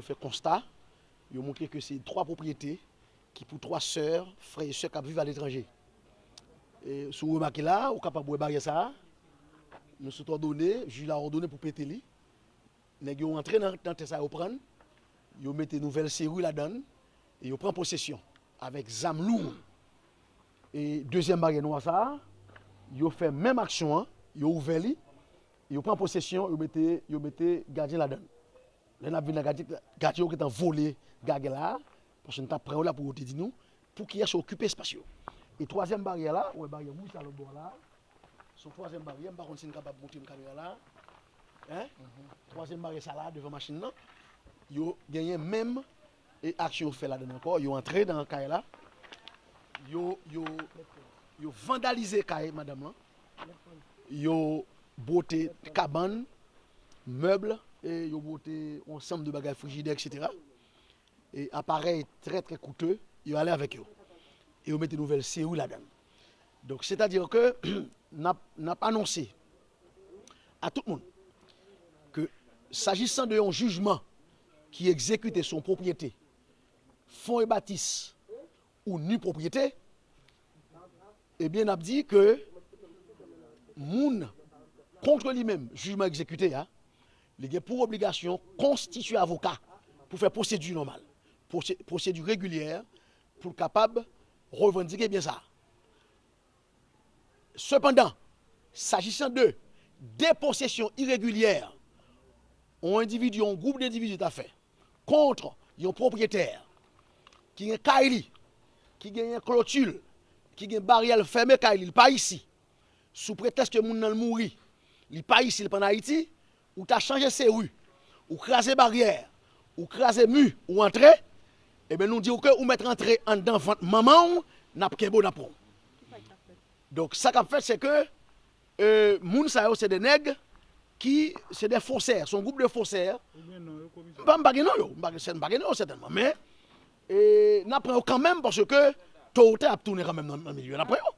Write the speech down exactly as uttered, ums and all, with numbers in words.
Fè konsta, yo montre ke se twa pwopriyete ki pou twa sè, frè e sè k ap viv aletranje. E, si w remake la, ou kapab wè baryè sa a. Nou sot òdone, jij la òdone pou pete li. Nèg yo antre nan, nan tè sa, yo pran l, yo mete nouvèl seri ladan l, e yo pran posesyon avèk zam lou. E dezyèm baryè nwa sa a, yo fè menm aksyon an, yo ouvè li, yo pran posesyon, yo mete, yo mete gadyen ladan l. Lè n ap vin la, gadyen, gadyen yo gentan vole gagè la, paske n t ap pran yo la pou yo te di nou, pou kiyès yo okipe espas yo. E twazyèm baryè la, ou wè baryè wouj sa lòt bò la, se yon twazyèm baryè, m pa konn si n kapab montre m kamera la, en? Twazyèm baryè sa la, devan machin nan, yo genyen menm e aksyon yo fè ladan l ankò, yo antre nan kay la, yo, yo, yo vandalize kay madanm lan, yo bwote kabann, mèb, e yo bwote yon ansanm de bagay, frijidè, etsetera. E aparèy trè, trè koute, yo ale avèk yo. E yo mete nouvèl seri ladan l. Donk, sètadi ke n ap, n ap anonse a tout moun ke, sajisan de yon jijman ki egzekite sou yon pwopriyete, fon e batis ou ni pwopriyete, ebyen, n ap di ke moun kont li menm jijman egzekite a, li gen pou obligasyon konstitye avoka pou fè pwosedi nòmal, pwose-, pwosedi regilyè pou l kapab revandike byen sa a. Sepandan, sajisan de deposesyon iregilyè yon endividi, yon gwoup dendividi ta fè kont yon pwopriyetè ki gen kay li, ki genyen kloti l, ki gen baryè l fèmen kay li, li pa isi, sou pretèks ke moun nan l mouri, li pa isi, li pa ann Ayiti, ou ta chanje seri, ou kraze baryè, ou kraze mi, ou antre, ebyen, nou di w ke ou mèt rantre anndan vant manman w, n ap kenbe w, n ap pran w. Donk, sa k ap fèt, se ke, e, moun sa yo, se de nèg ki, se de fosè, se yon gwoup de fosè. M pa, m pa gen non yo, m pa gen, m pa gen non yo, sètènman, men, e, n ap pran yo kanmenm, paske, to ou ta, y ap tounen kanmenm nan, nan milye, n ap pran yo.